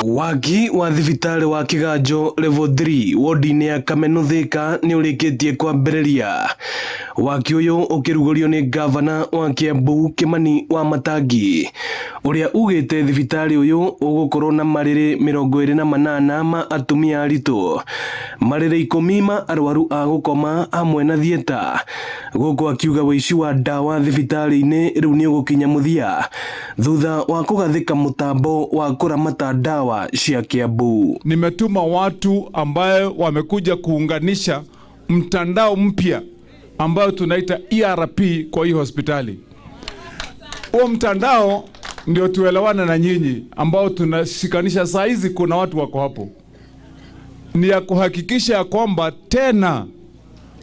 Waki wa thibitarĩ wa Kiganjo level 3 wodi-inĩ ya Kamenu Thika nĩ ũrĩkĩtie kwambĩrĩria. Waki ũyũ ũkĩrugũrio nĩ ngavana wa Kiambu Kimani wa Matangi ũrĩa ugĩte thibitarĩ ũyũ ũgũkorwo na marĩrĩ 28 ma atumia aritũ, marĩrĩ 10 ma arwaru a gũkoma hamwe na thieta. Gũkũ akiuga wĩici wa ndawa thibitarĩ-inĩ rĩu nĩ ũgũkinya mũthia thutha wa kũgathĩka mũtambo wa kũramata ndawa cia Kiambu. Nimetuma watu ambayo wamekuja kuunganisha mtandao mpya ambayo tunaita ERP kwa hii hospitali. Huo mtandao ndio tuelewane na nyinyi ambao tunashikanisha saa hizi, kuna watu wako hapo, ni ya kuhakikisha ya kwamba tena,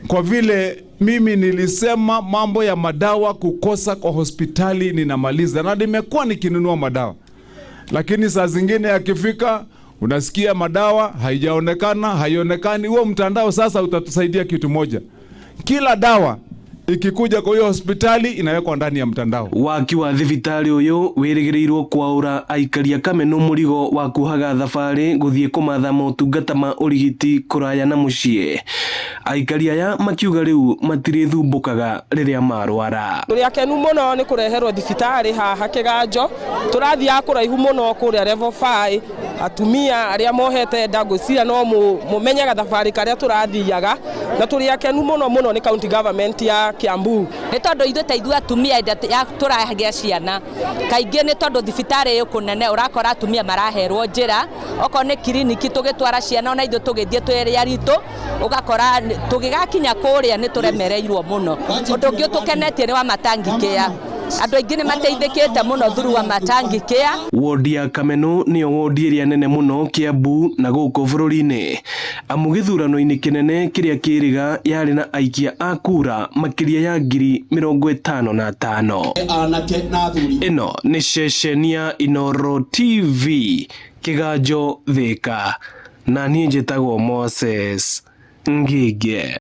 kwa vile mimi nilisema mambo ya madawa kukosa kwa hospitali ninamaliza, na nimekuwa nikinunua madawa, lakini saa zingine yakifika unasikia madawa haijaonekana, haionekani. Huo mtandao sasa utatusaidia kitu moja, kila dawa ikikuja kwa hiyo hospitali inawekwa ndani ya mtandao. Waki wa thibitarĩ ũyũ wĩrĩgĩrĩirwo kwaũra aikari a Kamenu mũrigo wa kuohaga thabarĩ gũthiĩ kũmatha motungata ma ũrigiti kũraya na mũciĩ. Aikari aya makiuga rĩu matirĩthumbũkaga rĩrĩa marwara. Tũrĩ akenu mũno nĩ kũreherwo thibitarĩ haha Kĩganjo. Tũrathiaga kũraihu mũno kũrĩa level 5. Atumia arĩa mohete nda ngwĩciria no mũmenyaga thabarĩ karĩa tũrathiaga, na tũrĩ akenu mũno mũno nĩ county government ya Kiambu. Nĩ tondũ ithuĩ ta ithuĩ atumia ĩrĩa tũragĩa ciana kaingĩ nĩ tondũ thibitarĩ ĩ kũnene, ũrakora atumia maraherwo njĩra, okorwo nĩ kiriniki tũgĩtwara ciana, ona ithuĩ tũgĩthiĩ twĩ aritũ, ũgakora tũgĩgakinya kũrĩa nĩ tũremereirwo mũno. Ũndũ ũngĩ ũtũkenetie nĩ wa Matangi Care. Andũ aingĩ nĩ mateithĩkĩte mũno through wa Matangi Care. Wodi ya Kamenu nĩyo wodi ĩrĩa nene mũno Kiambu na gũkũ bũrũri-inĩ, amu gĩthurano-inĩ kĩnene kĩrĩa kĩrĩga yarĩ na aikia a kura makĩria ya 55,000. Anake na athuri. Ĩno nĩ ceceni ya Inooro TV Kĩganjo Thika, na niĩ njĩtagwo Moses Ngige.